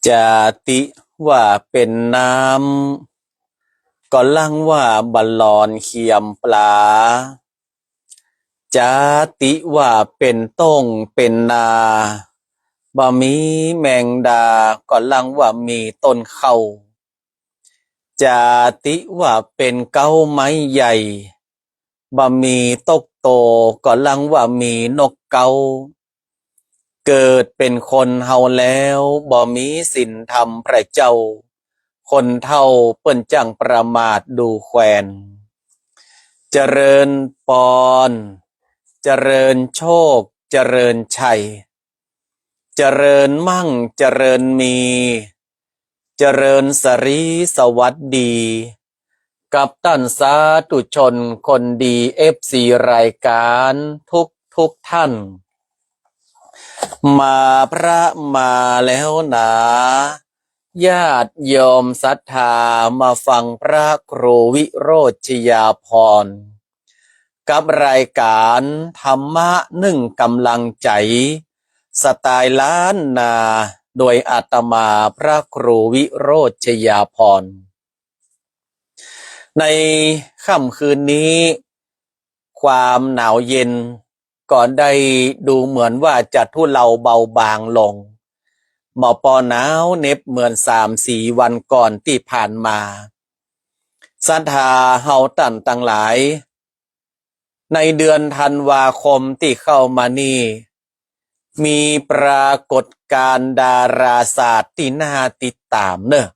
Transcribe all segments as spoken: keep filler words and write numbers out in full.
จาติว่าเป๋นน้ำ ก็ลังว่าบ่หลอนเขียมปลา จาติว่าเป๋นต้งเป๋นนา บ่มีแมงดา ก็ลังว่ามีต้นเข้า จาติว่าเป๋นเก๊าไม้ใหญ่ บ่มีตกโต ก็ลังว่ามีนกเก๊า เกิดเป๋นคนเฮาแล้ว บ่มีศีลธรรมพระเจ้า คนเฒ่าเปิ้นจั้งประมาทดูแควน เจริญปอน เจริญโชค เจริญชัย เจริญมั่ง เจริญมี เจริญสรีสวัสดี กับต้านสาธุชนคนดี เอฟซี รายก๋านทุกทุกท่าน มาพระมาแล้วหนา ญาติโยมศรัทธามาฟังพระครูวิโรจน์ชยาภรณ์ กับรายก๋านธรรมะนึ่งกำลังใจ๋ สไตล์ล้านนา โดยอาตมาพระครูวิโรจน์ชยาภรณ์ ในค่ำคืนนี้ ความหนาวเย็นก็ได้ดูเหมือนว่าจะทุเลาเบาบางลง บ่ปอหนาวเหน็บเหมือนสามสี่วันก่อนตี้ผ่านมา ศรัทธาเฮาต้านตังหลาย ในเดือนธันวาคมตี้เข้ามานี่ มีปรากฏการณ์ดาราศาสตร์ตี้น่าติดต๋ามเนาะ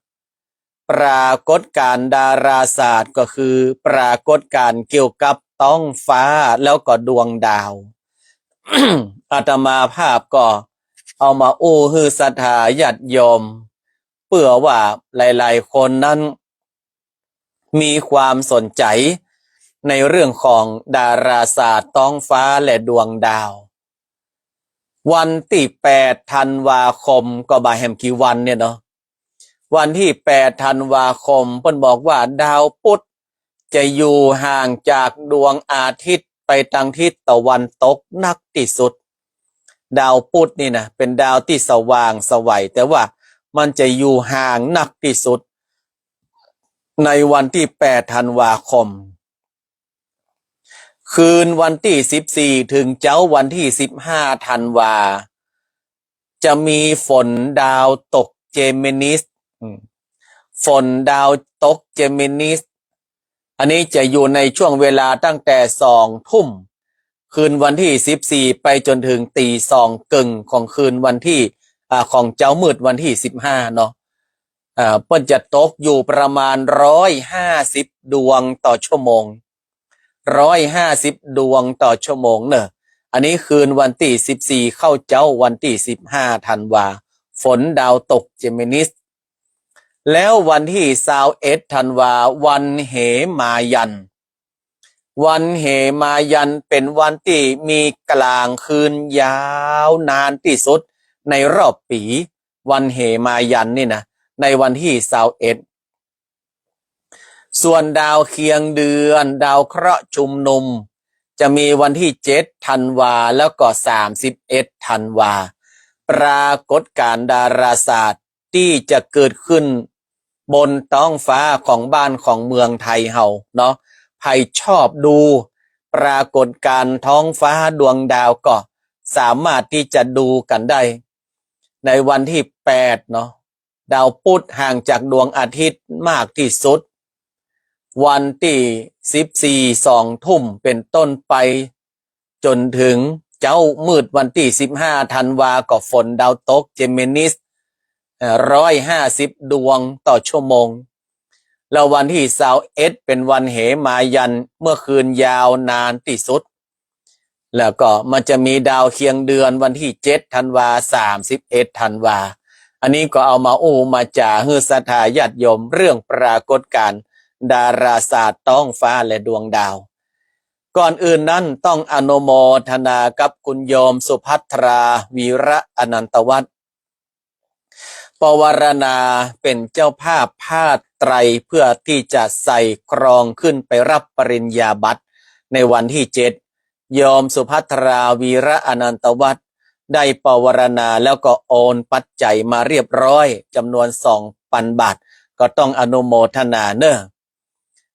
ปรากฏการณ์ดาราศาสตร์ก็คือปรากฏการณ์เกี่ยวกับต๊องฟ้าแล้วก็ดวงดาว อาตมาภาพก็เอามาอู้หื้อศรัทธาญาติโยม เปื้อว่าหลายๆ คนนั้น มีความสนใจ๋ในเรื่องของดาราศาสตร์ต๊องฟ้าและดวงดาว วันตี้แปดธันวาคม ก็บ่าแหมกี่วันเนี่ยเนาะ วันตี้แปดธันวาคม เปิ้นบอกว่าดาวพุธจะอยู่ห่างจากดวงอาทิตย์ไปตางทิศตะวันตกนักตี้สุด ดาวพุธนี่นะ เป๋นดาวตี้สว่างไสว แต่ว่ามันจะอยู่ห่างนักตี้สุด ในวันตี้แปดธันวาคม คืนวันตี้สิบสี่ เถิงเจ๊าวันตี้สิบห้าธันวา จะมีฝนดาวตกเจมินิส อืม ฝนดาวตกเจมินิส อันนี้จะอยู่ในช่วงเวลาตั้งแต่สองทุ่ม คืนวันตี้สิบสี่ ไปจ๋นเถิงตีสองเกิ่งของคืนวันตี้ อ่า ของเจ๊ามืดวันตี้สิบห้าเนาะ อ่า เปิ้นจะตกอยู่ประมาณร้อยห้าสิบดวงต่อชั่วโมง ร้อยห้าสิบดวงต่อชั่วโมงเนาะ อันนี้คืนวันตี้สิบสี่ เข้าเจ๊าวันตี้สิบห้าธันวา ฝนดาวตกเจมินิส แล้ววันตี้ซาวเอ็ดธันวา วันเหมายัน วันเหมายันเป๋นวันตี้มีก๋างคืนยาวนานตี้สุดในรอบปี๋ วันเหมายันนี่นะ ในวันตี้ซาวเอ็ด ส่วนดาวเคียงเดือน ดาวเคราะห์ชุมนุม จะมีวันตี้เจ็ดธันวา แล้วก็สามสิบเอ็ดธันวา ปรากฏการณ์ดาราศาสตร์ตี้จะเกิดขึ้นบนต๊องฟ้าของบ้านของเมืองไทยเฮาเนาะ ใผชอบดูปรากฏการณ์ต๊องฟ้าดวงดาวก็สามารถตี้จะดูกั๋นได้ ในวันตี้แปดเนาะ ดาวพุธห่างจากดวงอาทิตย์มากตี้สุด วันตี้สิบสี่ สองทุ่มเป๋นต้นไป จ๋นเถิงเจ๊ามืดวันตี้สิบห้าธันวา ก็ฝนดาวตกเจมินิส เอ่อ ร้อยห้าสิบดวงต่อชั่วโมง แล้ววันตี้ซาวเอ็ดเป๋นวันเหมายัน เมื่อคืนยาวนานตี้สุด แล้วก็มันจะมีดาวเคียงเดือนวันตี้เจ็ดธันวา สามสิบเอ็ดธันวา อันนี้ก็เอามาอู้มาจ๋าหื้อศรัทธาญาติโยมเรื่องปรากฏการณ์ดาราศาสตร์ต๊องฟ้าและดวงดาว ก่อนอื่นนั้นต้องอนุโมทนากับคุณโยมสุภัทรา วีระอนันตวัฒน์ ปวารณาเป๋นเจ้าภาพผ้าไตรเพื่อตี้จะใส่กรองขึ้นไปรับปริญญาบัตรในวันตี้เจ็ด โยมสุภัทรา วีระอนันตวัฒน์ ได้ปวารณาแล้วก็โอนปัจจัยมาเรียบร้อย จำนวนสองปันบาท ก็ต้องอนุโมทนาเนอะ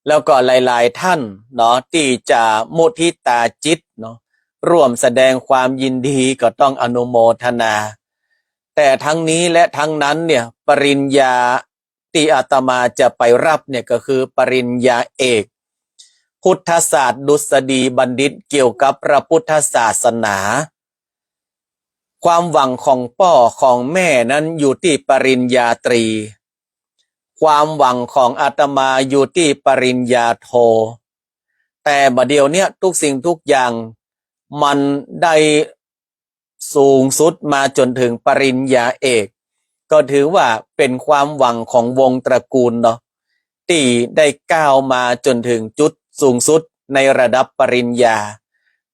แล้วก็หลายๆ ท่านเนาะ ตี้จะมุทิตาจิตเนาะ ร่วมแสดงความยินดี ก็ต้องอนุโมทนา แต่ทั้งนี้และทั้งนั้นเนี่ย ปริญญาตี้อาตมาจะไปฮับเนี่ย ก็คือปริญญาเอก พุทธศาสตร์ดุษฎีบัณฑิต เกี่ยวกับพระพุทธศาสนา ความหวังของป้อของแม่นั้นอยู่ตี้ปริญญาตรี ความหวังของอาตมาอยู่ตี้ปริญญาโท แต่บ่าเดี่ยวเนี้ยทุกสิ่งทุกอย่างมันได้สูงสุดมาจ๋นถึงปริญญาเอก ก็ถือว่าเป๋นความหวังของวงตระกูลเนาะ ตี้ได้ก้าวมาจ๋นถึงจุดสูงสุดในระดับปริญญา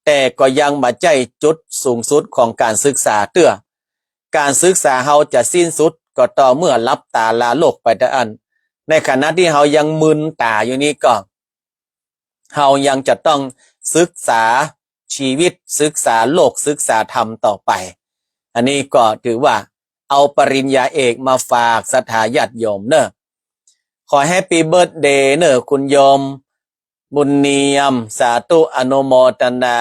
แต่ก็ยังบ่ใจ้จุดสูงสุดของก๋านศึกษาเตื้อ ก๋านศึกษาเฮาจะสิ้นสุดก็ต่อเมื่อหลับต๋าลาโลกไปเต้าอั้น ในขณะตี้เฮายังมึนต๋าอยู่นี้ก็ เฮายังจะต้องศึกษาชีวิต ศึกษาโลก ศึกษาธรรมต่อไป อันนี้ก็ถือว่าเอาปริญญาเอกมาฝากศรัทธาญาติโยมเนอะ ขอแฮปปี้เบิร์ธเดย์เนอะ คุณโยมบุญเนียม สาธุอนุโมทนา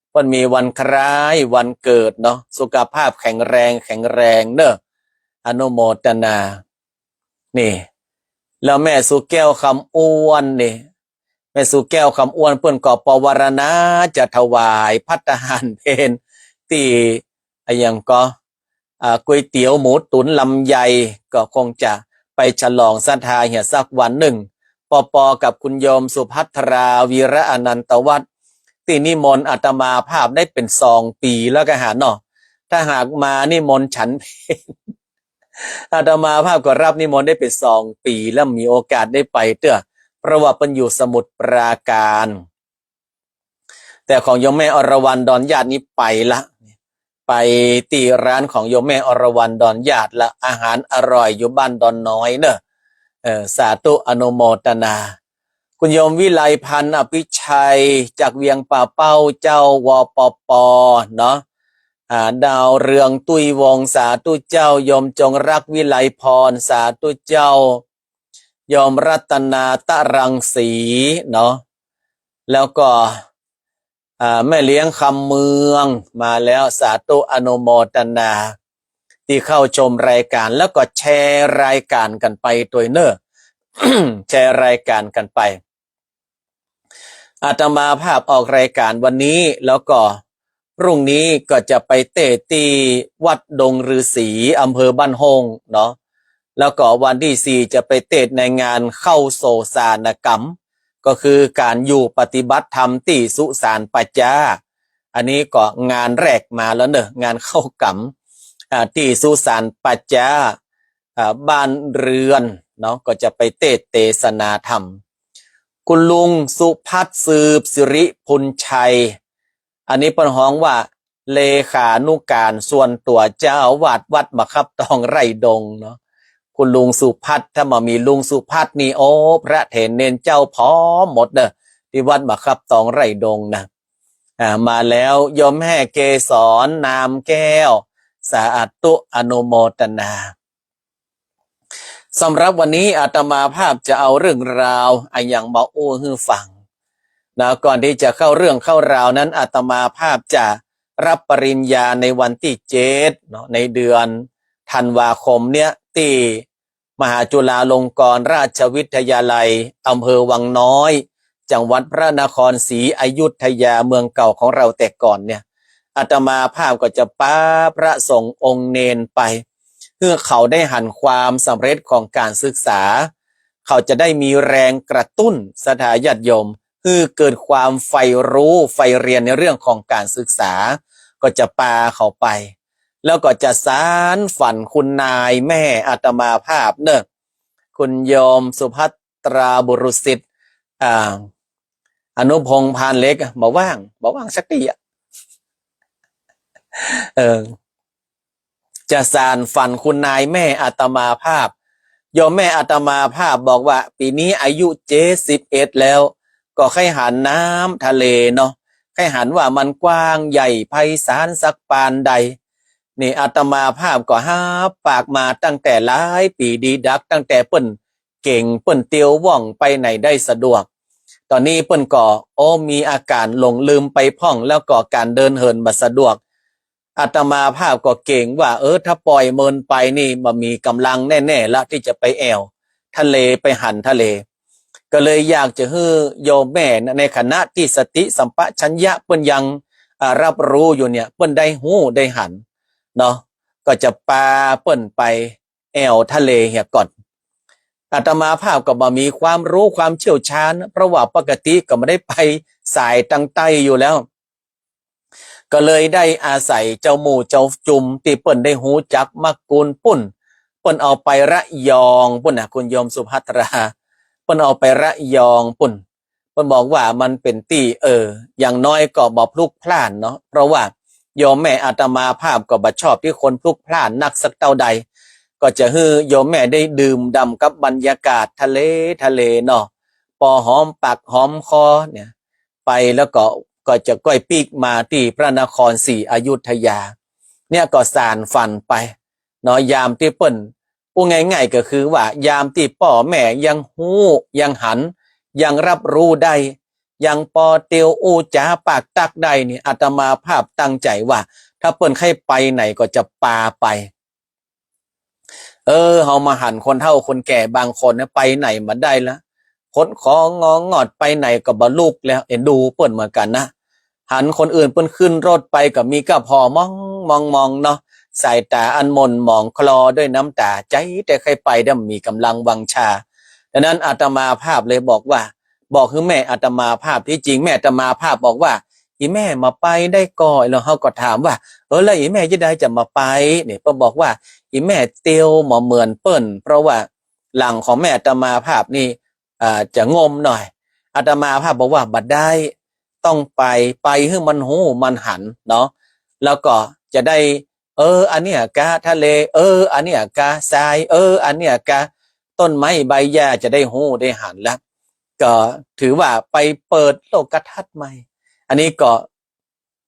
เปิ้นมีวันคล้ายวันเกิดเนาะ สุขภาพแข็งแรง แข็งแรงเนอะ อนุโมทนา นี่ แล้วแม่สุแก้วคำอ้วนนี่ แม่สุแก้วคำอ้วนเปิ้นก็ปวารณาจะถวายภัตตาหารเพลตี้ อะหยังก็ อ่า ก๋วยเตี๋ยวหมูตุ๋นลำไย ก็คงจะไปฉลองศรัทธาเหียสักวันนึ่ง ปอๆ กับคุณโยมสุภัทรา วีระอนันตวัฒน์ ตี้นิมนต์อาตมาภาพได้เป๋นสองปี๋แล้วก็หาเนาะ ถ้าหากมานิมนต์ฉันเพล อาตมาภาพก็ฮับนิมนต์ได้เป๋นสองปี๋แล้ว มีโอกาสได้ไปเตื้อ เพราะว่าเปิ้นอยู่สมุทรปราการ แต่ของโยมแม่อรวรรณดอนญาตินี้ไปละ ไปตี้ร้านของโยมแม่อรวรรณดอนญาติละ อาหารอร่อยอยู่บ้านดอนน้อยเนอะ เออ สาธุอนุโมทนา คุณโยมวิไลพันธ์อภิชัยจากเวียงป่าเป้าเจ้า วปป เนาะ อ่า ดาวเรืองตุ้ยวงศ์ สาธุเจ้า โยมจงรักวิไลพร สาธุเจ้า โยมรัตนาตะรังสีเนาะ แล้วก็ อ่า แม่เลี้ยงคำเมืองมาแล้ว สาธุอนุโมทนา ตี้เข้าชมรายการ แล้วก็แชร์รายการกั๋นไปตวยเนอะ แชร์รายการกั๋นไป อาตมาภาพออกรายการวันนี้ แล้วก็พรุ่งนี้ก็จะไปเตสน์ตี้วัดดงฤๅษี อำเภอบ้านโฮ่งเนาะ แล้วก็วันตี้สี่จะไปเตสน์ในงานเข้าโสสานกรรม ก็คือก๋านอยู่ปฏิบัติธรรมตี้สุสานป่าจ๊า อันนี้ก็งานแรกมาแล้วเนอะ งานเข้ากรรม อ่า ตี้สุสานป่าจ๊า อ่า บ้านเรือนเนาะ ก็จะไปเตสน์เตสนาธรรม คุณลุงสุพัฒน์ สืบสิริพุนชัย อันนี้เปิ้นฮ้องว่าเลขานุการส่วนตั๋วเจ้าอาวาสวัดมะขับตองไร่ดงเนาะ คุณลุงสุพัฒน์ ถ้าบ่มีลุงสุพัฒน์นี่ โอ้ พระเถรเณรเจ้าผอมหมดเนอะ ตี้วัดมะขับตองไร่ดงนะ อ่า มาแล้ว โยมแม่เกสร นามแก้ว สาธุอนุโมทนา สำหรับวันนี้อาตมาภาพจะเอาเรื่องราวอะหยังมาอู้หื้อฟังนะ ก่อนตี้จะเข้าเรื่องเข้าราวนั้น อาตมาภาพจะฮับปริญญาในวันตี้เจ็ดเนาะ ในเดือนธันวาคมเนี้ย ตี้มหาจุฬาลงกรณราชวิทยาลัย อำเภอวังน้อย จังหวัดพระนครศรีอยุธยา เมืองเก่าของเราแต่ก่อนเนี่ย อาตมาภาพก็จะปาพระสงฆ์องค์เณรไป เพื่อเขาได้หันความสำเร็จของการศึกษา เขาจะได้มีแรงกระตุ้นศรัทธาญาติโยม หื้อเกิดความใฝ่รู้ใฝ่เรียนในเรื่องของการศึกษา ก็จะปาเขาไป แล้วก็จะสานฝันคุณนายแม่อาตมาภาพเนอะ คุณโยมสุภัทราบุรุษสิทธิ์ อ่า อนุพงษ์พานเหล็กอะ บ่ว่าง บ่ว่างสักตี้อะ เออ จะสานฝันคุณนายแม่อาตมาภาพ โยมแม่อาตมาภาพบอกว่า ปี๋นี้อายุเจ็ดสิบเอ็ดแล้ว ก็ใค่หันน้ำทะเลเนาะ ค่หันว่ามันกว้างใหญ่ไพศาลสักปานใด นี่อาตมาภาพก็ฮับปากมาตั้งแต่หลายปี๋ดีดัก ตั้งแต่เปิ้นเก๋งเปิ้นเตียวว่องไปไหนได้สะดวก ต๋อนนี้เปิ้นก็ โอ้ มีอาก๋านหลงลืมไปพ่อง แล้วก็ก๋านเดินเหินบ่สะดวก อาตมาภาพก็เก๋งว่า เออ ถ้าป่อยเมินไปนี่บ่มีก๋ำลังแน่ๆ ละตี้จะไปแอ่วทะเล ไปหันทะเล ก็เลยอยากจะหื้อโยมแม่ในขณะตี้สติสัมปชัญญะเปิ้นยัง อ่า รับรู้อยู่เนี่ย เปิ้นได้ฮู้ได้หันเนาะ ก็จะปาเปิ้นไปแอ่วทะเลเหียก่อน อาตมาภาพก็บ่มีความรู้ความเชี่ยวชาญ เพราะว่าปกติก็บ่ได้ไปสายตางใต้อยู่แล้ว ก็เลยได้อาศัยเจ้าหมู่เจ้าจุมตี้เปิ้นได้ฮู้จักมักกูลปุ้น เปิ้นเอาไประยองปุ้นนะ คุณโยมสุภัทรา เปิ้นเอาไประยองปุ้น เปิ้นบอกว่ามันเป๋นตี้ เออ อย่างน้อยก็บ่พลุกพล่านเนาะ เพราะว่าโยมแม่อาตมาภาพก็บ่ชอบตี้คนพลุกพล่านนักสักเต้าใด ก็จะหื้อโยมแม่ได้ดื่มด่ำกับบรรยากาศทะเลทะเลเนาะ ปอหอมปากหอมคอเนี่ย ไปแล้วก็ ก็จะก้อยปิ๊กมาตี้พระนครศรีอยุธยา เนี่ยก็สานฝันไปเนาะ ยามตี้เปิ้น อู้ง่ายๆ ก็คือว่ายามตี้ป้อแม่ยังฮู้ยังหัน ยังรับรู้ได้ ยังปอเตียวอู้จ๋าปากตักได้นี่ อาตมาภาพตั้งใจ๋ว่า ถ้าเปิ้นใค่ไปไหนก็จะปาไป เออ เฮามาหันคนเฒ่าคนแก่บางคนเนี่ยไปไหนบ่ได้ละ ขดขององอดไปไหนก็บ่ลุกแล้ว เอ็นดูเปิ้นเหมือนกั๋นนะ หันคนอื่นเปิ้นขึ้นรถไปก็มีก้าผ่อมองมองมองเนาะ สายต๋าอันหม่นหมองคลอด้วยน้ำต๋า ใจ๋แต่ใค่ไปดำมีก๋ำลังวังชา ดังนั้นอาตมาภาพเลยบอกว่า บอกหื้อแม่อาตมาภาพ ตี้จริงแม่อาตมาภาพบอกว่า อี่แม่บ่ไปได้ก่อ แล้วเฮาก็ถามว่า เออ แล้วอี่แม่จะใดจะบ่ไป เนี่ย เปิ้นบอกว่า อี่แม่เตียวบ่เหมือนเปิ้น เพราะว่าหลังของแม่อาตมาภาพนี่ อ่า จะงมหน่อย อาตมาภาพบอกว่าบ่ได้ ต้องไป ไปหื้อมันฮู้มันหันเนาะ แล้วก็จะได้ เออ อันเนี้ยกาทะเล เออ อันเนี้ยกาทราย เออ อันเนี้ยกาต้นไม้ใบหญ้า จะได้ฮู้ได้หันละ ก็ถือว่าไปเปิดโลกทัศน์ใหม่ อันนี้ก็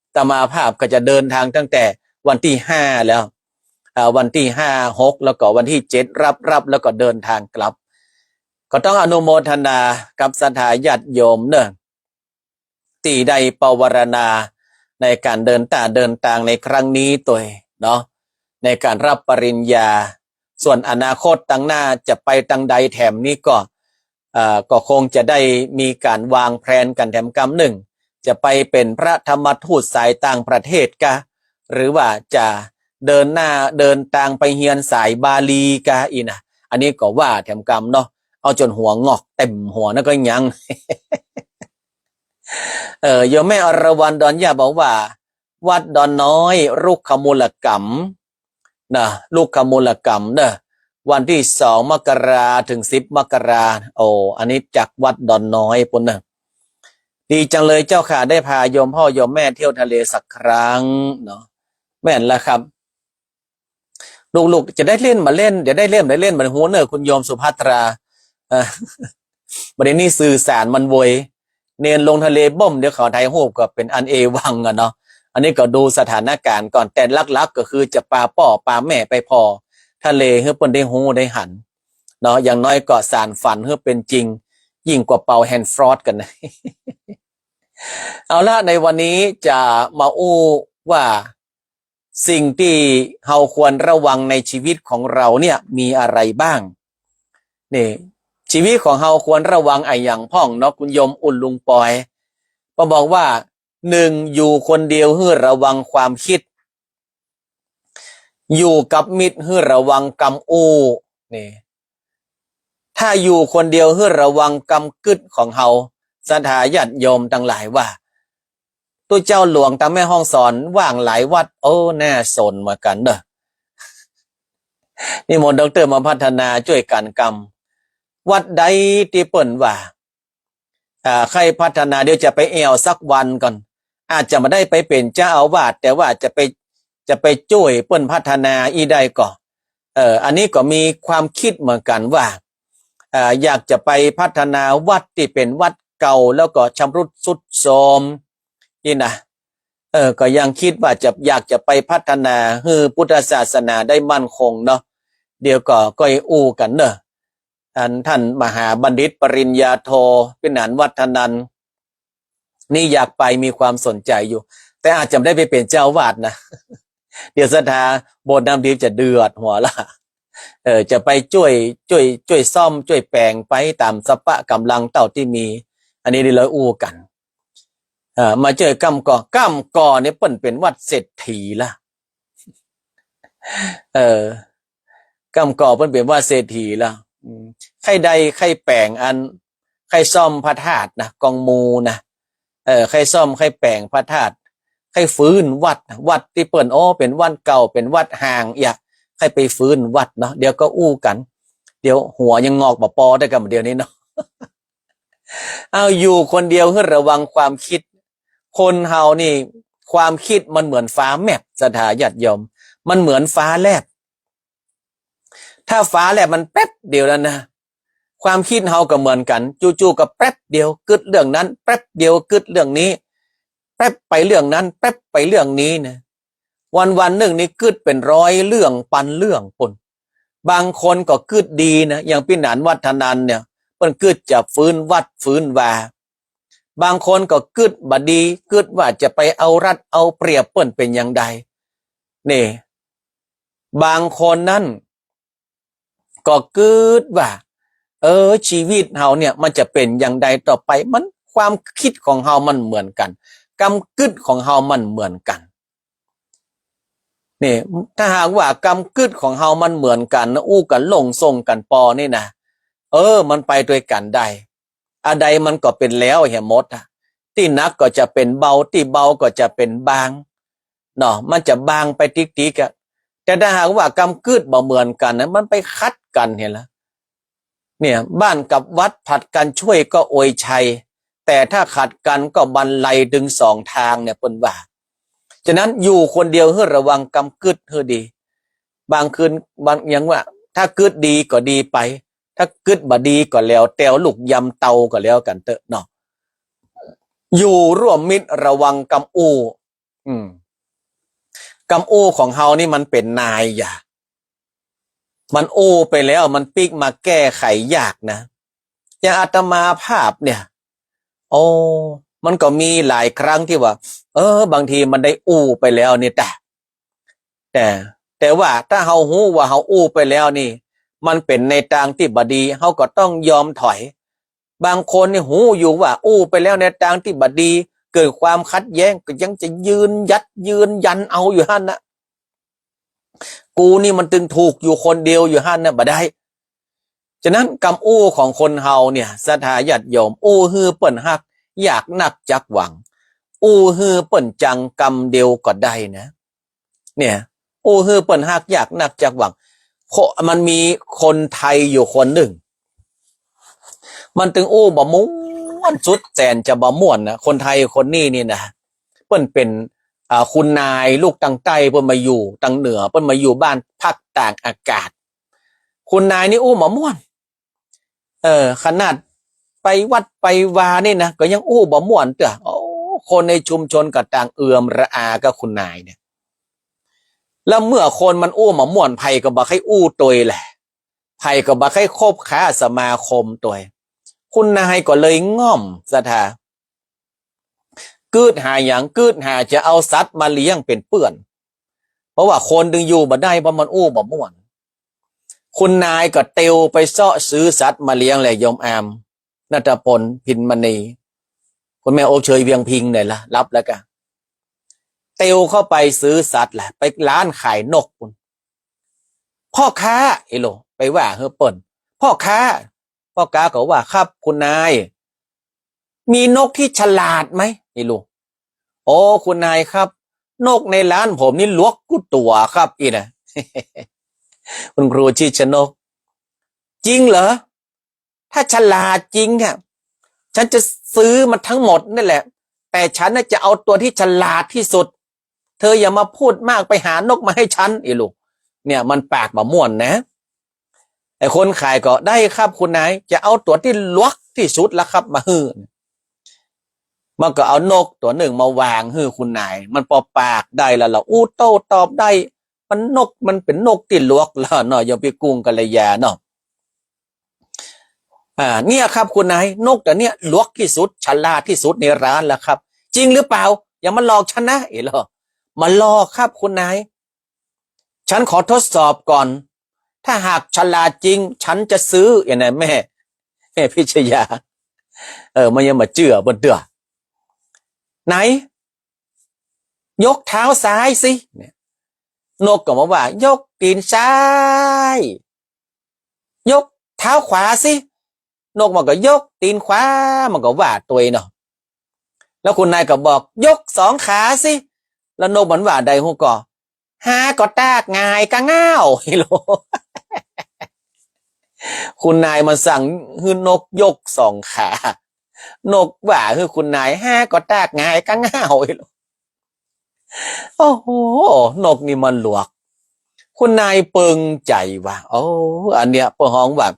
อาตมาภาพก็จะเดินทางตั้งแต่วันตี้ห้าแล้ว อ่า วันตี้ห้า หก แล้วก็วันตี้เจ็ด รับ รับ แล้วก็เดินทางกลับ ก็ต้องอนุโมทนากับศรัทธาญาติโยมเนาะ ตี้ได้ปวารณาในก๋านเดินตาเดินตางในครั้งนี้ตวยเนาะ ในก๋านรับปริญญา ส่วนอนาคตตางหน้าจะไปตางใดแถมนี้ก็ เอ่อ ก็คงจะได้มีก๋านวางแพลนกั๋นแถมกำนึ่ง จะไปเป๋นพระธรรมทูตสายต่างประเทศกา หรือว่าจะเดินหน้าเดินตางไปเฮียนสายบาลีกา อี้นะ อันนี้ก็ว่าแถมกำเนาะ เอาจ๋นหัวงอกเต็มหัวนั่นก็ยัง เอ่อ โยมแม่อรวรรณดอนหญ้าบอกว่า วัดดอนน้อย รุกขมูลกัม นะ รุกขมูลกัมเนาะ วันตี้สองมกราถึงสิบมกรา โอ้ อันนี้จากวัดดอนน้อยปุ้นเนาะ ดีจังเลยเจ้าค่ะ ได้พาโยมพ่อโยมแม่เที่ยวทะเลสักครั้งเนาะ แม่นแล้วครับ ลูกๆ จะได้เล่นบ่าเล่น จะได้เล่นบ่าเล่น บ่ฮู้เนาะ คุณโยมสุภัทรา เอ่อ บ่าเดี่ยวนี้สื่อสารมันโวย เณรลงทะเลบ้ม เดี๋ยวเขาถ่ายฮูปก็เป๋นอันเอวังอะเนาะ อันนี้ก็ดูสถานก๋ารณ์ก่อน แต่หลักๆ ก็คือจะปาป้อปาแม่ไปผ่อทะเล หื้อเปิ้นได้ฮู้ได้หันเนาะ อย่างน้อยก็สานฝันหื้อเป๋นจริง ยิ่งกว่าเป่าแฮนด์ฟรอสกั๋นนะ เอาละ ในวันนี้จะมาอู้ว่า สิ่งตี้เฮาควรระวังในชีวิตของเราเนี่ยมีอะไรบ้าง นี่ ชีวิตของเฮาควรระวังอะหยังพ่องเนาะ คุณโยมอุ่นลุงปอย ก็บอกว่า หนึ่ง อยู่คนเดียวหื้อระวังความคิด อยู่กับมิตรหื้อระวังกำอู้ นี่ ถ้าอยู่คนเดียวหื้อระวังกำกึ๊ดของเฮา ศรัทธาญาติโยมตังหลายว่า ตุ๊เจ้าหลวงตางแม่ฮ่องสอนว่างหลายวัด โอ้ น่าสนเหมือนกั๋นเนาะ นิมนต์ด็อกเตอร์มาพัฒนาจ้วยกั๋นกำ วัดใดตี้เปิ้นว่า อ่า ใค่พัฒนา เดี๋ยวจะไปแอ่วสักวันก่อน อาจจะบ่ได้ไปเป๋นเจ้าอาวาส แต่ว่าจะไป จะไปจ้วยเปิ้นพัฒนาอี้ได้ก่อ เอ่อ อันนี้ก็มีความคิดเหมือนกั๋นว่า เอ่อ อยากจะไปพัฒนาวัดตี้เป๋นวัดเก่า แล้วก็ชำรุดทรุดโทรม นี่นะ เออ ก็ยังกึ๊ดว่าจะ อยากจะไปพัฒนาหื้อพุทธศาสนาได้มั่นคงเนาะ เดี๋ยวก็ก้อยอู้กั๋นเนาะ อันต้านมหาบัณฑิตปริญญาโท พิหารวัฒนันท์ นี่อยากไปมีความสนใจ๋อยู่ แต่อาจจะบ่ได้ไปเป๋นเจ้าอาวาสนะ เดี๋ยวศรัทธาโบสถ์น้ำทิพย์จะเดือดหัวละ เออ จะไปจ้วย จ้วย จ้วยซ่อม จ้วยแป๋งไปต๋ามสภาพก๋ำลังเต้าตี้มี อันนี้เดี๋ยวลอยอู้กั๋น เออ มาจ้วยก้ำก่อ ก้ำก่อนี่เปิ้นเป๋นวัดเศรษฐีละ เออ ก้ำก่อเปิ้นเป๋นวัดเศรษฐีละ อืม ใค่ได้ ใค่แป๋งอัน ใค่ซ่อมพระธาตุนะ กองมูนะ เออ ใค่ซ่อม ใค่แป๋งพระธาตุ ใค่ฟื้นวัดนะ วัดตี้เปิ้น โอ้ เป๋นวัดเก่า เป๋นวัดฮ้าง อยาก ใค่ไปฟื้นวัดเนาะ เดี๋ยวก็อู้กั๋น เดี๋ยวหัวยังงอกบ่ปอได้กั๋นเดี๋ยวนี้เนาะ เอา อยู่คนเดียวหื้อระวังความกึ๊ด คนเฮานี่ ความกึ๊ดมันเหมือนฟ้าแมบ ศรัทธาญาติโยม มันเหมือนฟ้าแลบ ถ้าฟ้าแลบมันแป๊บเดียวนั้นนะ ความกึ๊ดเฮาก็เหมือนกั๋น จู่ๆ ก็แป๊บเดียวกึ๊ดเรื่องนั้น แป๊บเดียวกึ๊ดเรื่องนี้ แป๊บไปเรื่องนั้น แป๊บไปเรื่องนี้นะ วันๆ นึ่งนี่กึ๊ดเป๋นร้อยเรื่องปันเรื่องปู้น บางคนก็กึ๊ดดีนะ อย่างพิหารวัฒนันท์เนี่ย เปิ้นกึ๊ดจะฟื้นวัดฟื้นวา บางคนก็กึ๊ดบ่ดี กึ๊ดว่าจะไปเอารัดเอาเปรียบเปิ้นเป๋นอย่างใด นี่ บางคนนั้น ก็กึ๊ดว่า เออ ชีวิตเฮาเนี่ยมันจะเป๋นอย่างใดต่อไป มัน ความกึ๊ดของเฮามันเหมือนกั๋น กำกึ๊ดของเฮามันเหมือนกั๋น นี่ ถ้าหากว่ากำกึ๊ดของเฮามันเหมือนกั๋นนะ อู้กั๋นลงส่งกั๋นปอนี่นะ เออ มันไปตวยกั๋นได้ อะใดมันก็เป๋นแล้วเหียหมดอะ ตี้หนักก็จะเป๋นเบา ตี้เบาก็จะเป๋นบาง เนาะ มันจะบางไปติ๊กๆ อะ แต่ถ้าหากว่ากำกึ๊ดบ่เหมือนกั๋นนะ มันไปขัดกั๋นหั้นละ เนี่ย บ้านกับวัดผลัดกันช่วยก็อวยชัย แต่ถ้าขัดกันก็บันไลตึงสองตางเนี่ย เปิ้นว่า ฉะนั้นอยู่คนเดียวหื้อระวังกำกึ๊ดหื้อดี บางคืน บาง อย่างว่า ถ้ากึ๊ดดีก็ดีไป ถ้ากึ๊ดบ่ดีก็แล้วแต่ ลูกยำเตาก็แล้วกั๋นเต๊อะเนาะ อยู่ร่วมมิตรระวังกำอู้ อืม กำอู้ของเฮานี่มันเป๋นนายอย่า มันอู้ไปแล้วมันปิ๊กมาแก้ไขยากนะ อย่างอาตมาภาพเนี่ย โอ้ มันก็มีหลายครั้งตี้ว่า เออ บางทีมันได้อู้ไปแล้วนี่ตะ แต่ แต่ว่าถ้าเฮาฮู้ว่าเฮาอู้ไปแล้วนี่ มันเป๋นในตางตี้บ่ดี เฮาก็ต้องยอมถอย บางคนนี่ฮู้อยู่ว่าอู้ไปแล้วในตางตี้บ่ดี เกิดความขัดแย้ง ก็ยังจะยืนหยัดยืนยันเอาอยู่หั้นนะ กูนี่มันตึงถูกอยู่คนเดียวอยู่หั้นนะ บ่ได้ ฉะนั้นกำอู้ของคนเฮาเนี่ย ศรัทธาญาติโยม อู้หื้อเปิ้นฮัก อยากนักจักหวัง อู้หื้อเปิ้นจังกำเดียวก็ได้นะ เนี่ย อู้หื้อเปิ้นฮัก อยากนักจักหวัง โค- มันมีคนไทยอยู่คนนึ่ง มันตึงอู้บ่ม่วน สุดแสนจะบ่ม่วนนะ คนไทยคนนี้นี่นะ เปิ้นเป๋น อ่า คุณนายลูกตางใต้ เปิ้นมาอยู่ตางเหนือ เปิ้นมาอยู่บ้านพักตากอากาศ คุณนายนี่อู้บ่ม่วน เออ ขนาดไปวัดไปวานี่นะ ก็ยังอู้บ่ม่วนเตื้อ โอ้ คนในชุมชนก็ต่างเอือมระอากับคุณนายเนี่ย แล้วเมื่อคนมันอู้บ่ม่วน ใผก็บ่ใค่อู้ตวยแหละ ใผก็บ่ใค่คบค้าสมาคมตวย คุณนายก็เลยง่อม ศรัทธา กึ๊ดหาหยัง กึ๊ดหาจะเอาสัตว์มาเลี้ยงเป๋นเปื้อน เพราะว่าคนตึงอยู่บ่ได้ เพราะมันอู้บ่ม่วน คุณนายก็เตียวไปเซาะซื้อสัตว์มาเลี้ยงแหละ โยมอาม ณัฐพล พินมณี คุณแม่อบเชย เวียงพิงค์ เนี่ยละ รับแล้วกะ เตียวเข้าไปซื้อสัตว์แหละ ไปร้านขายนกปู้น พ่อค้า เอโล ไปว่าหื้อเปิ้น พ่อค้า พ่อค้าก็ว่า ครับคุณนาย มีนกที่ฉลาดไหม เอโล โอ้ คุณนายครับ นกในร้านผมนี่หลวกกู้ตั๋วครับ อี้นะ คุณครูชิดชนก จริงเหรอ ถ้าฉลาดจริงเนี่ย ฉันจะซื้อมันทั้งหมดนี่แหละ แต่ฉันน่ะจะเอาตัวที่ฉลาดที่สุด เธออย่ามาพูดมาก ไปหานกมาให้ฉัน อี้ลูก เนี่ยมันปากบ่ม่วนนะ ไอ้คนขายก็ ได้ครับคุณนาย จะเอาตั๋วตี้หลวกตี้สุดละครับ มาหื้อ มันก็เอานกตั๋วนึ่งมาวางหื้อคุณนาย มันปอปากได้แล้วล่ะ อู้โต้ตอบได้ มันนก มันเป๋นนกตี้หลวกแล้วเนาะ โยมปี้กุ้งกัลยาเนาะ อ่า เนี่ยครับคุณนาย นกตั๋วเนี้ยหลวกตี้สุด ฉลาดตี้สุดในร้านแล้วครับ จริงหรือเปล่า อย่ามาหลอกฉันนะ เอ้ยเหรอ บ่หลอกครับคุณนาย ฉันขอทดสอบก่อน ถ้าหากฉลาดจริง ฉันจะซื้อ อย่างนั้นแม่ แม่พิชยา เออ มันยังบ่เจื้อเปิ้นเตื้อ ไหน ยกเท้าซ้ายสิ เนี่ย นกก็มาว่า ยกตี๋นซ้าย ยกเท้าขวาสิ นกมันก็ยกตี๋นขวา มันก็ว่าตวยเนาะ แล้วคุณนายก็บอก ยกสองขาสิ แล้วนกมันว่าใดฮู้ก่อ ฮาก็ตากหงายกะง่าว เอ้ยเหรอ คุณนายมันสั่งหื้อนกยกสองขา นกว่าหื้อคุณนาย ฮาก็ตากหงายกะง่าว เอ้ยเหรอ โอ้โห นกนี่มันหลวก คุณนายเปิงใจ๋ว่า โอ้ อันเนี้ยเปิ้นฮ้องว่า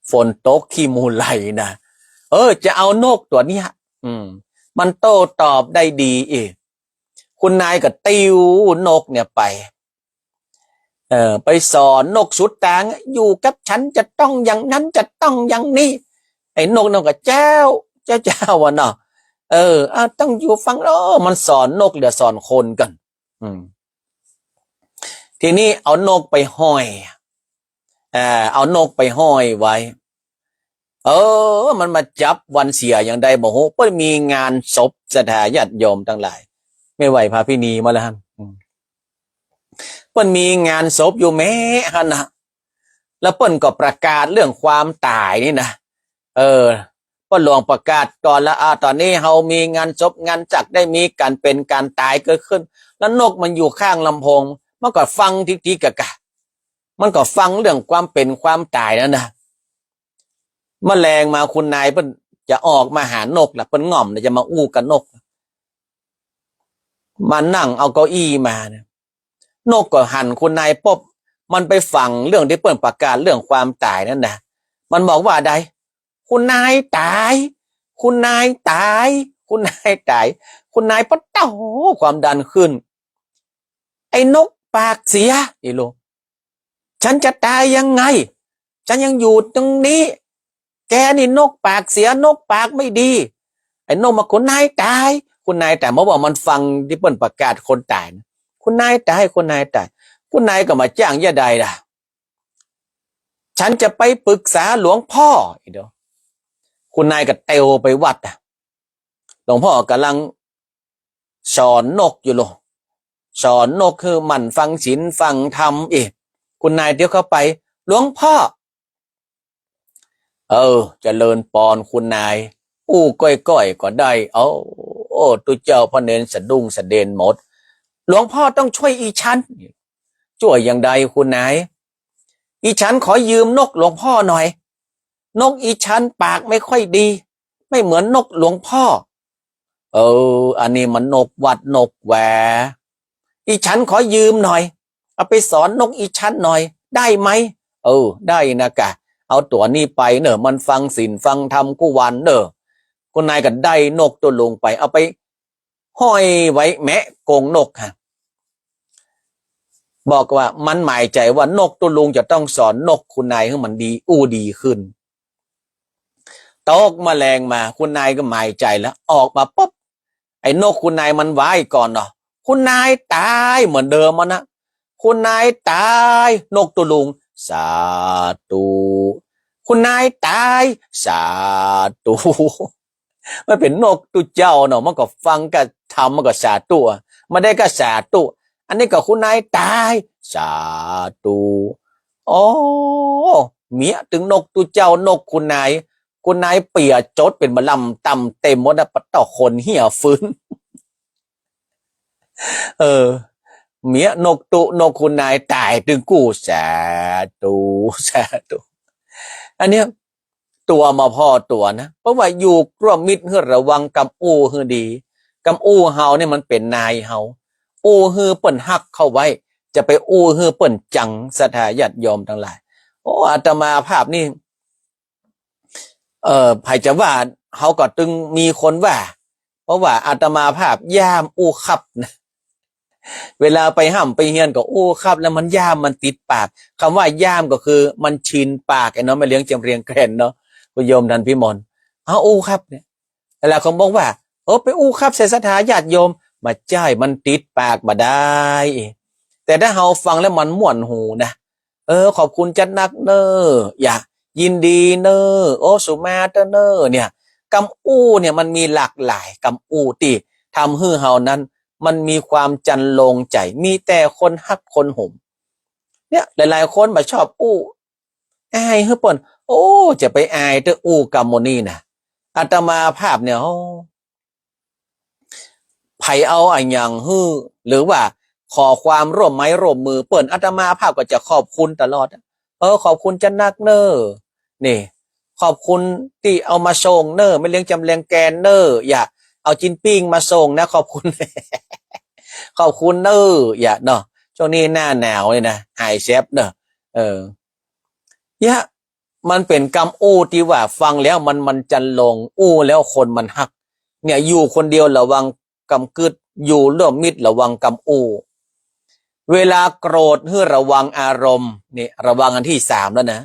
ฝนตกขี้มูกไหลนะ เออ จะเอานกตั๋วเนี้ย อืม มันโต้ตอบได้ดีอีก คุณนายก็ติวนกเนี่ยไป เออ ไปสอนนกสุดตาง อยู่กับฉันจะต้องอย่างนั้น จะต้องอย่างนี้ ไอ้นกนั่นก็เจ้า เจ้า เจ้าว่ะเนาะ เออ เอา ต้องอยู่ฟัง โอ้ มันสอนนกเหลือสอนคนกั๋น อืม ทีนี้เอานกไปห้อย อ่า เอานกไปห้อยไว้ เออ มันมาจับวันเสียอย่างใดบ่ฮู้ เปิ้นมีงานศพ ศรัทธาญาติโยมตังหลาย แม่ไหว้พาพินีมาแล้วหั่น อืม เปิ้นมีงานศพอยู่แม้หั่นนะ แล้วเปิ้นก็ประกาศเรื่องความต๋ายนี่นะ เออ เปิ้นหลวงประกาศก่อนแล้ว อ่า ต๋อนนี้เฮามีงานศพงานจักได้มีก๋านเป๋นก๋านต๋ายเกิดขึ้น แล้วนกมันอยู่ข้างลำโพง มันก็ฟังติ๊กๆ กะกะ มันก็ฟังเรื่องความเป๋นความต๋ายนั่นนะ มะแลงมาคุณนายเปิ้นจะออกมาหานกละ เปิ้นง่อมนะ จะมาอู้กับนก มานั่งเอาเก้าอี้มานะ นกก็หันคุณนายปุ๊บ มันไปฟังเรื่องตี้เปิ้นประกาศเรื่องความต๋ายนั่นนะ มันบอกว่าใด คุณนายต๋าย คุณนายต๋าย คุณนายต๋าย คุณนายปะเต้าความดันขึ้น ไอ้นกปากเสีย เอ้ยเหรอ ฉันจะต๋ายยังไง ฉันยังอยู่ตรงนี้ แกนี่นกปากเสีย นกปากไม่ดี ไอ้นกมา คุณนายต๋าย คุณนายต๋าย เมื่อว่ามันฟังตี้เปิ้นประกาศคนต๋ายนะ คุณนายต๋าย คุณนายต๋าย คุณนายก็บ่าจ้างจะใดล่ะ ฉันจะไปปรึกษาหลวงพ่อ เดี๋ยว คุณนายก็เตียวไปวัดอะ หลวงพ่อกำลังสอนนกอยู่โล สอนนกหื้อหมั่นฟังศีลฟังธรรม เอ๊ะ คุณนายเตียวเข้าไป หลวงพ่อ เออ เจริญปอนคุณนาย อู้ก้อยๆ ก็ได้ โอ้ โอ้ ตุ๊เจ้าพระเณรสะดุ้งสะเด็นหมด หลวงพ่อต้องช่วยอีฉัน ช่วยอย่างใดคุณนาย อีฉันขอยืมนกหลวงพ่อหน่อย นกอีฉันปากไม่ค่อยดี ไม่เหมือนนกหลวงพ่อ เออ อันนี้มันนกวัดนกแว อีฉันขอยืมหน่อย เอาไปสอนนกอีฉันหน่อย ได้ไหม เออ ได้นะกะ เอาตั๋วนี้ไปเน่อ มันฟังศีลฟังธรรมกู้วันเน่อ คุณนายก็ได้นกตุ๊ลุงไป เอาไปห้อยไว้แมะกรงนกฮะ บอกว่ามันหมายใจ๋ว่านกตุ๊ลุงจะต้องสอนนกคุณนายหื้อมันดี อู้ดีขึ้น ตกมะแลงมา คุณนายก็หมายใจ๋แล้ว ออกมาปุ๊บ ไอ้นกคุณนายมันไหว้ก่อนเนาะ คุณนายต๋าย เหมือนเดิมมันนะ คุณนายต๋าย นกตุ๊ลุง สาธุ คุณนายต๋าย สาธุ มันเป๋นนกตุ๊เจ้าเนาะ มันก็ฟังกะธรรม มันก็สาธุ มันได้กะสาธุ อันนี้ก็คุณนายต๋าย สาธุ โอ้ เมียตึงนกตุ๊เจ้า นกคุณนาย คุณนายเปียะจดเป๋นบ่าล่ำต่ำเต็มหมดนะ ปะเต้าคนเหียฟื้น เออ เมียนกตุ๊ นกคุณนายต๋ายตึงกู้ สาธุ สาธุ อันเนี้ย ตั๋วบ่าผ่อตั๋วนะ เพราะว่าอยู่ร่วมมิตรหื้อระวังกำอู้หื้อดี กำอู้เฮาเนี่ยมันเป๋นนายเฮา อู้หื้อเปิ้นฮักเข้าไว้ จะไปอู้หื้อเปิ้นจัง ศรัทธาญาติโยมตังหลาย โอ้ อาตมาภาพนี่ เอ่อ ใผจะว่า เฮาก็ตึงมีคนว่า เพราะว่าอาตมาภาพย่ามอู้ครับนะ เวลาไปฮ่ำไปเฮียนก็อู้ครับ แล้วมันย่ามมันติดปาก กำว่าย่ามก็คือมันชินปากไอ้เนาะ แม่เลี้ยงจำเรียงแกรนเนาะ คุณโยมทันพิมล เฮาอู้ครับเนี่ย หลายคนบอกว่า เออ ไปอู้ครับใส่ศรัทธาญาติโยม บ่ใจ้ มันติดปากบ่ได้ แต่ถ้าเฮาฟังแล้วมันม่วนหูนะ เออ ขอบคุณจัดนักเน่อ อย่า ยินดีเน่อ โอ้ สุมาเตอร์เน่อ เนี่ย กำอู้เนี่ยมันมีหลากหลายกำอู้ตี้ทำหื้อเฮานั้น มันมีความจันโลงใจ๋ มีแต่คนฮักคนหม เนี่ย หลายๆ คนบ่ชอบอู้ อายหื้อเปิ้น โอ้ จะไปอายเต๊อะอู้กำหมู่นี้นะ อาตมาภาพเนี่ย โอ้ ใผเอาอะหยังหื้อ หรือว่าขอความร่วมไม้ร่วมมือเปิ้น อาตมาภาพก็จะขอบคุณตลอด เออ ขอบคุณจัดนักเน่อ นี่ ขอบคุณตี้เอามาส่งเน่อ แม่เลี้ยงจำแรงแกนเน่อ อย่า เอาจิ๊นปิ้งมาส่งนะ ขอบคุณ ขอบคุณเน่อ อย่าเนาะ ช่วงนี้หน้าหนาวเนี่ยนะ หายแซบเน่อ เออ เนี่ย มันเป๋นกำอู้ตี้ว่าฟังแล้วมัน มันจันโลง อู้แล้วคนมันฮัก เนี่ย อยู่คนเดียวระวังกำกึ๊ด อยู่ร่วมมิตรระวังกำอู้ เวลาโกรธหื้อระวังอารมณ์ นี่ระวังอันตี้สามแล้วนะ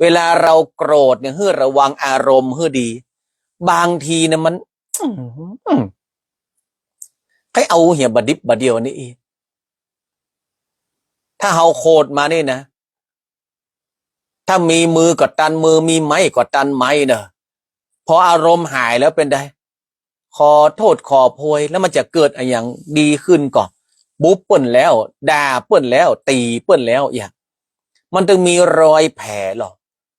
เวลาเราโกรธเนี่ยหื้อระวังอารมณ์หื้อดี บางทีเนี่ยมัน อื้อหือ ใค่เอาเหียบ่ดิบบ่าเดี่ยวนี่อีก ถ้าเฮาโกรธมานี่นะ ถ้ามีมือก็ตันมือ มีไม้ก็ตันไม้เน่อ พออารมณ์หายแล้วเป๋นใด ขอโต้ษขอโพย แล้วมันจะเกิดอะหยังดีขึ้นก่อ บุบเปิ้นแล้ว ด่าเปิ้นแล้ว ตี๋เปิ้นแล้ว อย่าง มันตึงมีรอยแผลหรอ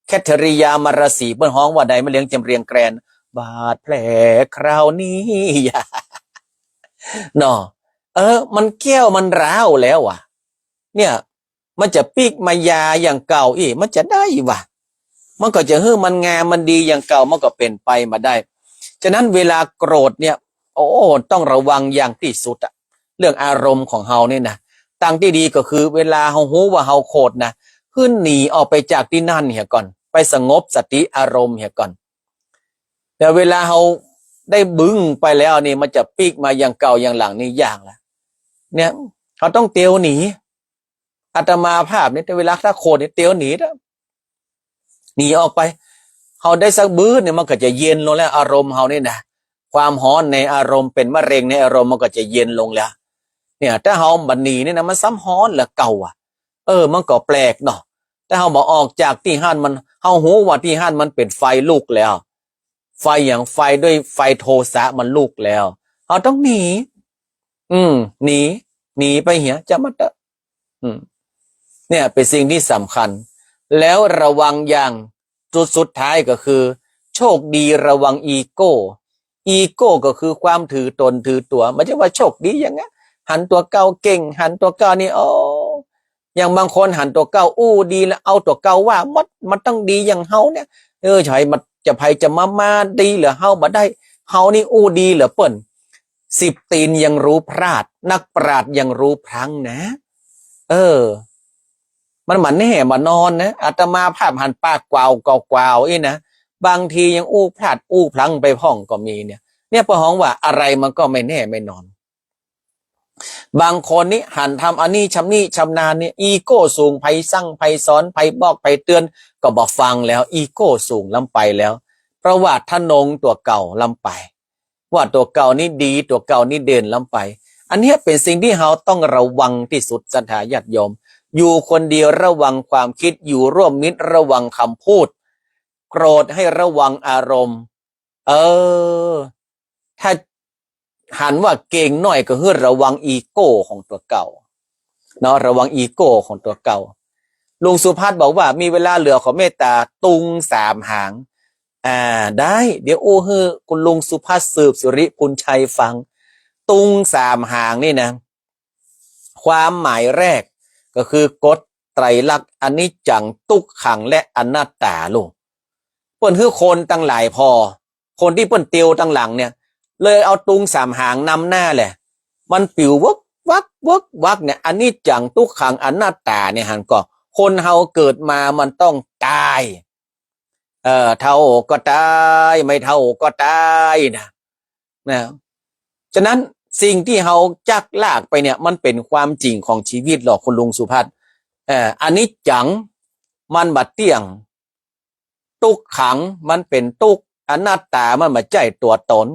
แคทเธอรียามาราศีเปิ้นฮ้องว่าใด แม่เลี้ยงจำเรียงแกรน บาดแผลคราวนี้ อย่า เนาะ เออ มันแก้วมันร้าวแล้วอะ เนี่ย มันจะปิ๊กมายาอย่างเก่าอี้ มันจะได้วะ มันก็จะหื้อมันงามมันดีอย่างเก่า มันก็เป๋นไปบ่ได้ ฉะนั้นเวลาโกรธเนี่ย โอ้ ต้องระวังอย่างตี้สุดอะ เรื่องอารมณ์ของเฮานี่นะ ตางตี้ดีก็คือเวลาเฮาฮู้ว่าเฮาโกรธนะ หื้อหนีออกไปจากตี้นั่นเหียก่อน ไปสงบสติอารมณ์เหียก่อน แต่เวลาเฮาได้บึ้งไปแล้วนี่ มันจะปิ๊กมาอย่างเก่าอย่างหลังนี่ยากละ เนี่ย เฮาต้องเตียวหนี อาตมาภาพนี่ แต่เวลาถ้าโกรธนี่เตียวหนีเต๊อะ หนีออกไป เฮาได้สักบึ้ดเนี่ย มันก็จะเย็นลงแล้ว อารมณ์เฮานี่นะ ความฮ้อนในอารมณ์ เป๋นมะเร็งในอารมณ์ มันก็จะเย็นลงแล้ว เนี่ย ถ้าเฮาบ่หนีนี่นะ มันซ้ำฮ้อนเหลือเก่าอะ เออ มันก็แปลกเนาะ ถ้าเฮาบ่ออกจากตี้หั้น มัน เฮาฮู้ว่าตี้หั้นมันเป๋นไฟลุกแล้ว ไฟอย่าง ไฟด้วยไฟโทสะมันลุกแล้ว เฮาต้องหนี อืม หนี หนีไปเหีย จะมาเต๊อะ อืม เนี่ยเป๋นสิ่งตี้สำคัญ แล้วระวังอย่างจุดสุดท้ายก็คือ โชคดีระวังอีโก้ อีโก้ก็คือความถือตนถือตั๋ว บ่ใจ้ว่าโชคดีอย่างนั้น หันตั๋วเก่าเก่ง หันตั๋วเก่านี่ โอ้ อย่างบางคนหันตั๋วเก่าอู้ดีแล้ว เอาตั๋วเก่าว่าหมด มันต้องดีอย่างเฮาเนี่ย เออ ใผมันจะ ใผจะมา มาดีเหลือเฮาบ่ได้ เฮานี่อู้ดีเหลือเปิ้น สิบตีนยังรู้พลาด นักปราชญ์ยังรู้พลั้งนะ เออ มันบ่แน่บ่นอนนะ อาตมาภาพหันปากกวาวกวาวๆ อี้นะ บางทียังอู้พลาดอู้พลั้งไปพ่องก็มีเนี่ย เนี่ยเปิ้นฮ้องว่าอะไรมันก็ไม่แน่ไม่นอน บางคนนี่หันทำอันนี้ชำนี้ชำนาญเนี่ย อีโก้สูง ใผสั่งใผสอน ใผบอกใผเตือน ก็บ่ฟังแล้ว อีโก้สูงล้ำไปแล้ว เพราะว่าทะนงตั๋วเก่าล้ำไป ว่าตั๋วเก่านี่ดี ตั๋วเก่านี่เด่นล้ำไป อันเนี้ยเป๋นสิ่งตี้เฮาต้องระวังตี้สุด ศรัทธาญาติโยม อยู่คนเดียวระวังความคิด อยู่ร่วมมิตรระวังกำพูด โกรธหื้อระวังอารมณ์ เออ ถ้าหันว่าเก่งหน้อยก็หื้อระวังอีโก้ของตั๋วเก่า เนาะ ระวังอีโก้ของตั๋วเก่า ลุงสุพัฒน์บอกว่ามีเวลาเหลือขอเมตตา ตุงสามหาง อ่า ได้ เดี๋ยวอู้หื้อคุณลุงสุพัฒน์ สืบสิริพูนชัยฟัง ตุงสามหางนี่นะ ความหมายแรกก็คือกฎไตรลักษณ์ อนิจจัง ตุ๊กขัง และอนัตตาลูก เปิ้นหื้อคนตังหลายผ่อ คนตี้เปิ้นเตียวตังหลังเนี่ย เลยเอาตุงสามหางนำหน้าแหละ มันปิ๋ววักวักวักวักเนี่ย อนิจจัง ตุ๊กขัง อนัตตาเนี่ย หันก่อ คนเฮาเกิดมามันต้องต๋าย เอ่อ เฒ่าก็ต๋าย ไม่เฒ่าก็ต๋ายนะ นะ ฉะนั้นสิ่งตี้เฮาจักลากไปเนี่ย มันเป๋นความจริงของจีวิตหรอก คุณลุงสุภัทร เอ่อ อนิจจัง มันบ่เตี้ยง ตุ๊กขัง มันเป๋นตุ๊ก อนัตตา มันบ่ใจ้ตั๋วต๋น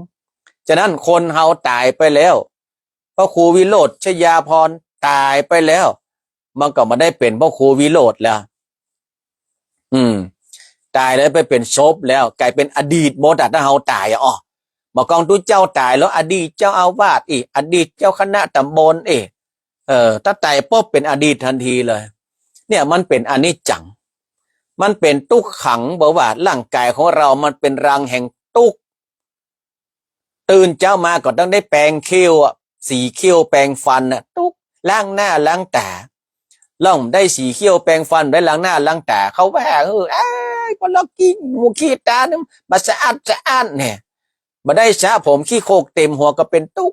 ฉะนั้นคนเฮาต๋ายไปแล้ว พระครูวิโรจน์ชยาภรณ์ต๋ายไปแล้ว มันก็บ่ได้เป๋นพระครูวิโรจน์แล้ว อืม ต๋ายแล้วไปเป๋นศพแล้ว ก๋ายเป๋นอดีตหมดอะ ถ้าเฮาต๋ายอะ อ้อ เมื่อก่อนตุ๊เจ้าต๋ายแล้ว อดีตเจ้าอาวาสอี้ อดีตเจ้าคณะต๋ำบลอี้ เออ ถ้าต๋ายปุ๊บเป๋นอดีตตันทีเลย เนี่ยมันเป๋นอนิจจัง มันเป๋นตุ๊กขัง บอกว่าร่างก๋ายของเฮามันเป๋นรังแห่งตุ๊ก ตื่นเจ๊ามาก็ต้องได้แป๋งคิ้วอะ สีคิ้วแป๋งฟันน่ะ ตุ๊ก ล้างหน้าล้างต๋า ลองได้สีคิ้วแป๋งฟัน ได้ล้างหน้าล้างต๋า เขาว่า เออ อ้าย ปะลอกขี้หมูขี้ต๋านี่ บ่สะอาดสะอ้านแน่ บ่ได้สระผม ขี้โคลนเต๋มหัวก็เป๋นตุ๊ก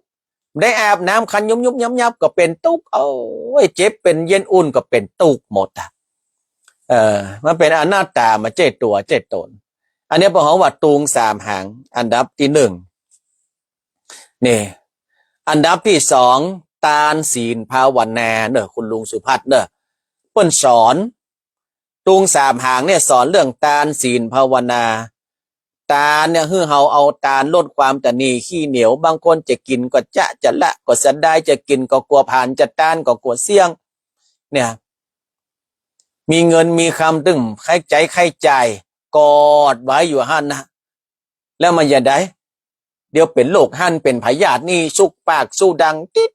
บ่ได้อาบน้ำ คันยุบๆยับๆก็เป๋นตุ๊ก โอ้ย เจ็บเป๋นเย็นอุ่นก็เป๋นตุ๊กหมดอะ เออ มันเป๋นอนัตตา บ่ใจ้ตั๋วใจ้ต๋น อันเนี้ยเปิ้นฮ้องว่าตุงสามหาง อันดับตี้นึ่ง นี่ อันดับตี้สอง ตาน ศีล ภาวนาเน่อ คุณลุงสุภัทรเน่อ เปิ้นสอน ตุงสามหางเนี่ยสอนเรื่องตาน ศีล ภาวนา ตานเนี่ยหื้อเฮาเอาตานลดความตระหนี่ขี้เหนียว บางคนจะกิ๋นก็จะ จะละก็เสียดาย จะกิ๋นก็กั๋วผลาญ จะตานก็กั๋วเสี้ยง เนี่ย มีเงินมีคำตึงใค่ใจ๊ใค่จ่าย กอดไว้อยู่หั้นนะ แล้วมันจะใด เดี๋ยวเป๋นโรคหั้นเป๋นพยาธินี่ สุกปากสู้ดัง ติ๊ด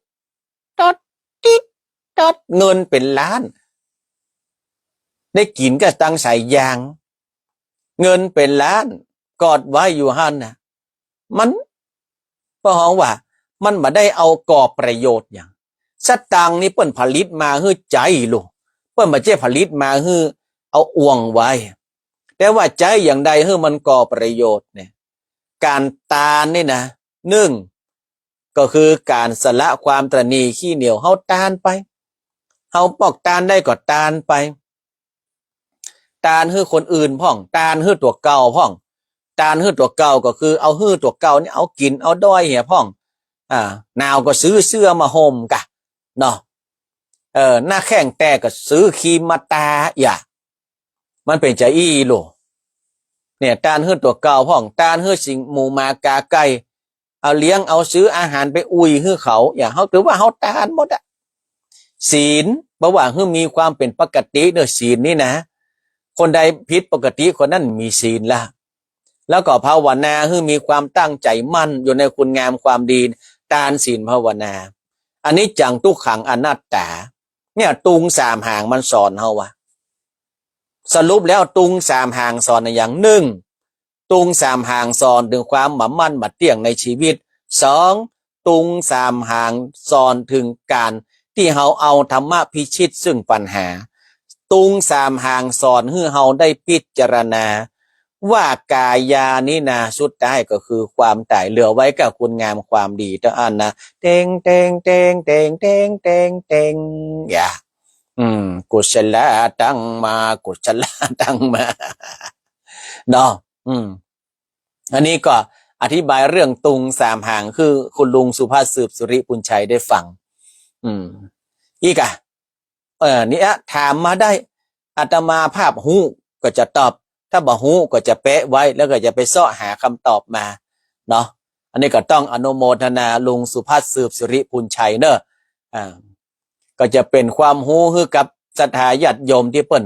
ต๊อด ติ๊ดต๊อด เงินเป๋นล้าน ได้กิ๋นก็ตังสายยาง เงินเป๋นล้าน กอดไว้อยู่หั้นน่ะ มัน เปิ้นฮ้องว่า มันบ่ได้เอาก่อประโยชน์หยัง สตางค์นี่เปิ้นผลิตมาหื้อใจ๊ลูก เปิ้นบ่ใจ้ผลิตมาหื้อเอาอ่วงไว้ แต่ว่าใจ๊อย่างใดหื้อมันก่อประโยชน์เนี่ย ก๋านตานนี่นะ นึ่ง ก็คือก๋านสละความตระหนี่ขี้เหนียว เฮาตานไป เฮาปอกตานได้ก็ตานไป ตานหื้อคนอื่นพ่อง ตานหื้อตั๋วเก่าพ่อง ตานหื้อตั๋วเก่าก็คือเอาหื้อตั๋วเก่านี่เอากิ๋นเอาดอยเหียพ่อง อ่า หนาวก็ซื้อเสื้อมาห่มกะ เนาะ เออ หน้าแข้งแตกก็ซื้อครีมมาตา อย่า มันเป๋นจาอี้ลูก เนี่ย ตานหื้อตั๋วเก่าพ่อง ตานหื้อสิ่งหมูหมากาไก่ เอาเลี้ยงเอาซื้ออาหารไปอุ่ยหื้อเขา อย่างเฮาถือว่าเฮาตานหมดอะ ศีล บ่ว่าหื้อมีความเป๋นปกติเน่อ ศีลนี่นะ คนใดผิดปกติคนนั้นมีศีลละ แล้วก็ภาวนาหื้อมีความตั้งใจ๋มั่นอยู่ในคุณงามความดี ตาน ศีล ภาวนา อนิจจัง ตุ๊กขัง อนัตตา เนี่ย ตุงสามหางมันสอนเฮาว่า สรุปแล้วตุงสามหางสอนอะหยัง นึ่ง ตุงสามหางสอนเถิงความบ่มั่นบ่เตี้ยงในจีวิต สอง ตุงสามหางสอนเถิงก๋านตี้เฮาเอาธรรมะพิชิตซึ่งปัญหา ตุงสามหางสอนหื้อเฮาได้พิจารณา ว่ากายานี้นา สุดท้ายก็คือความต๋าย เหลือไว้กับคุณงามความดีเต้าอั้นนะ เต็ง เต็ง เต็ง เต็ง เต็ง เต็ง เต็ง อย่า อืม กุศละตังมา กุศละตังมา เนาะ อืม อันนี้ก็อธิบายเรื่องตุงสามหาง คือคุณลุงสุภัทร สืบสิริปุญชัยได้ฟัง อืม อีกอะ เออ เนี่ย ถามมาได้ อาตมาภาพฮู้ก็จะตอบ ถ้าบ่ฮู้ก็จะแปะไว้ แล้วก็จะไปเซาะหาคำตอบมา เนาะ อันนี้ก็ต้องอนุโมทนาลุงสุภัทร สืบสิริปุญชัยเน่อ อ่า ก็จะเป๋นความฮู้หื้อกับศรัทธาญาติโยมตี้เปิ้น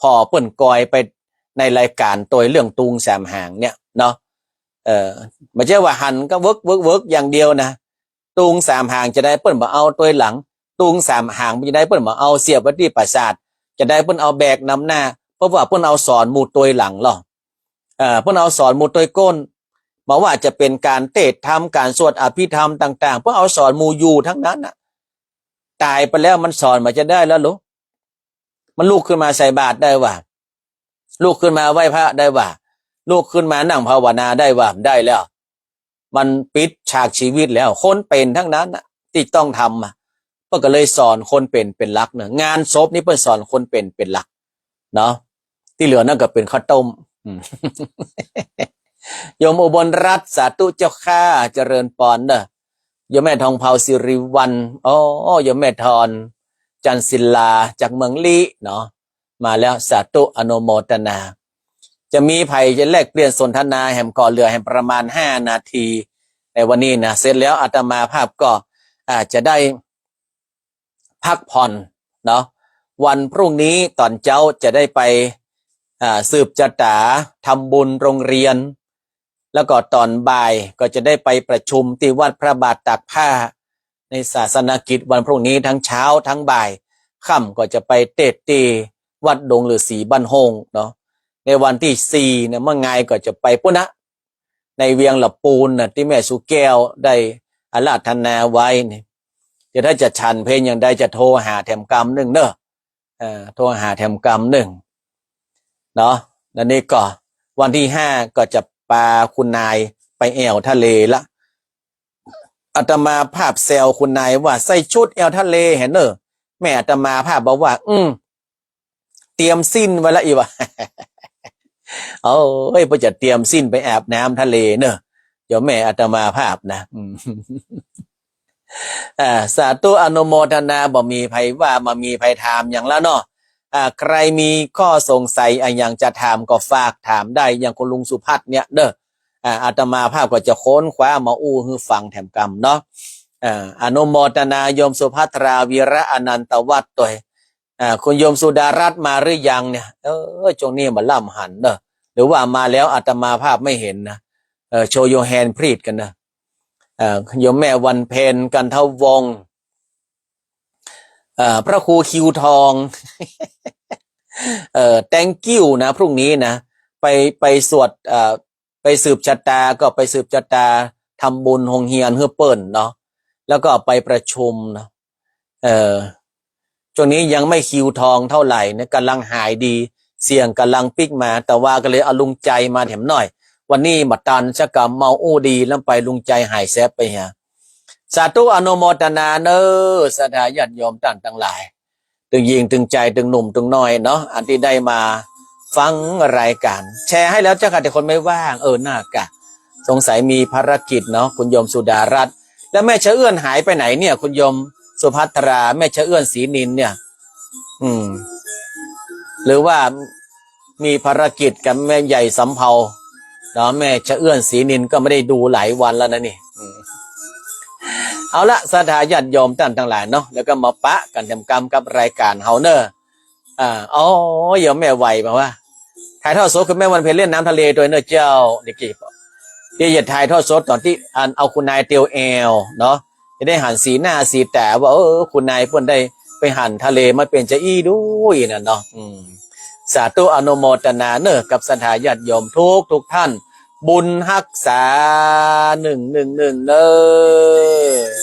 ผ่อเปิ้นกอยไปในรายก๋านตวยเรื่องตุงสามหางเนี่ยเนาะ เออ บ่ใจ้ว่าหันก็เวิก เวิก เวิกอย่างเดียวนะ ตุงสามหางจาใดเปิ้นบ่เอาตวยหลัง ตุงสามหางจาใดเปิ้นบ่เอาเสียบไว้ตี้ปราสาท จาใดเปิ้นเอาแบกนำหน้า เพราะว่าเปิ้นเอาสอนหมู่ตวยหลังลอ เอ่อ เปิ้นเอาสอนหมู่ตวยก้น บ่ว่าจะเป๋นก๋านเตสน์ธรรม ก๋านสวดอภิธรรมต่างๆ เปิ้นเอาสอนหมู่อยู่ตังนั้นน่ะ ต๋ายไปแล้วมันสอนบ่าจะใดแล้วลูก มันลุกขึ้นมาใส่บาตรได้บ่า ลุกขึ้นมาไหว้พระได้บ่า ลุกขึ้นมานั่งภาวนาได้บ่า บ่ได้แล้ว มันปิดฉากจีวิตแล้ว คนเป๋นตังนั้นน่ะ ตี้ต้องทำอะ เปิ้นก็เลยสอนคนเป๋นเป๋นหลักเนาะ งานศพนี่เปิ้นสอนคนเป๋นเป๋นหลักเนาะ ตี้เหลือนั่นก็เป๋นข้าวต้ม อืม โยมอุบลรัตน์ สาธุเจ้าข้า เจริญปอนเนอะ โยมแม่ทองเภา สิริวัลย์ อ๋อ โยมแม่ทอน จันทร์ศิลา จากเมืองลี้เนาะ มาแล้ว สาธุอนุโมทนา จะมีใผจะแลกเปลี่ยนสนทนาแหมก่อ เหลือแหมประมาณห้านาที ในวันนี้นะ เสร็จแล้วอาตมาภาพก็ อ่า จะได้ พักผ่อนเนาะ วันพรุ่งนี้ต๋อนเจ๊าจะได้ไป อ่า สืบจะต๋า ทำบุญโรงเรียน แล้วก็ต๋อนบ่ายก็จะได้ไปประชุมตี้วัดพระบาทตากผ้า ในศาสนกิจวันพรุ่งนี้ทั้งเช้าทั้งบ่าย ค่ำก็จะไปเตสน์ตี้วัดดงฤๅษีบ้านโฮ่งเนาะ ในวันตี้สี่เนี่ย เมื่องายก็จะไปปู๊นนะ ในเวียงละปูนน่ะ ตี้แม่สุแก้วได้อาราธนาไว้นี่ เดี๋ยวถ้าจะฉันเพลอย่างใดจะโทรหาแถมกำนึ่งเนอะ เอ่อ โทรหาแถมกำนึ่งเนาะ แล้วนี่ก็วันที่ห้าก็จะปาคุณนายไปแอ่วทะเลละ อาตมาภาพแซวคุณนายว่าใส่ชุดแอ่วทะเลแหมเนอะ แม่อาตมาภาพบอกว่า อืม เตรียมสิ้นไว้ละอีหว่า โอ้ย เปิ้นจะเตรียมสิ้นไปอาบน้ำทะเลเนอะ โยมแม่อาตมาภาพนะ อืม อ่า สาธุอนุโมทนา บ่มีใผว่า บ่มีใผถามหยังแล้วเนาะ อ่า ใครมีข้อสงสัยอะหยังจะถามก็ฝากถามได้ อย่างคุณลุงสุพัฒน์เนี่ยเนอะ อ่า อาตมาภาพก็จะค้นคว้ามาอู้หื้อฟังแถมกำเนาะ อ่า อนุโมทนาโยมสุภัทรา วีระอนันตวัฒน์ตวย อ่า คุณโยมสุดารัตน์มาหรือยังเนี่ย เออ ช่วงนี้บ่ล่ำหันเนอะ หรือว่ามาแล้วอาตมาภาพไม่เห็นนะ เออ show your hand please กั๋นนะ เอ่อ โยมแม่วันเพ็ญ กันทวงศ์ เอ่อ พระครูคิวทอง เอ่อ thank you นะ พรุ่งนี้นะ ไป ไปสวด เอ่อ ไปสืบจะต๋า ก็ไปสืบจะต๋า ทำบุญโฮงเฮียนหื้อเปิ้นเนาะ แล้วก็ไปประชุมเนาะ เอ่อ ช่วงนี้ยังไม่คิวทองเท่าไหร่นะ ก่ำลังหายดี เสียงก่ำลังปิ๊กมา แต่ว่าก็เลยเอาลุงใจ๋มาแถมหน่อย วันนี้บ่ตันสักกำ เมาอู้ดีล้ำไป ลุงใจ๋หายแซบไปเหีย สาธุอนุโมทนาเนอะ ศรัทธาญาติโยมต้านตังหลาย ตึงญิงตึงจาย ตึงหนุ่มตึงน้อยเนาะ อันตี้ได้มาฟังรายก๋าน แชร์หื้อแล้วเจ้าค่ะ แต่คนไม่ว่าง เออ น่ากะ สงสัยมีภารกิจเนาะ คุณโยมสุดารัตน์ แล้วแม่ชะเอื้อนหายไปไหนเนี่ย คุณโยมสุภัทรา แม่ชะเอื้อนศรีนินเนี่ย อืม หรือว่ามีภารกิจกับแม่ใหญ่สำเภาเนาะ แม่ชะเอื้อนศรีนินก็ไม่ได้ดูหลายวันแล้วนะนี่ อืม เอาละ ศรัทธาญาติโยมต้านตังหลายเนาะ แล้วก็มาปะกั๋นแถมกำกับรายก๋านเฮาเนอะ อ่า อ๋อ โยมแม่ไหวมาว่า ถ่ายทอดสดคุณแม่วันเพ็ญเล่นน้ำทะเลตวยเนอะเจ้า เดี๋ยวกี้ เดี๋ยวจะถ่ายทอดสดต๋อนตี้อันเอาคุณนายเตียวแอ่วเนาะ จะได้หันสีหน้าสีต๋าว่า เออ คุณนายเปิ้นได้ไปหันทะเลมาเป๋นจาอี้ดูอี้น่ะเนาะ อืม สาธุอนุโมทนาเนอะ กับศรัทธาญาติโยมทุกทุกท่าน บุญฮักษา หนึ่งหนึ่งหนึ่ง เนอะ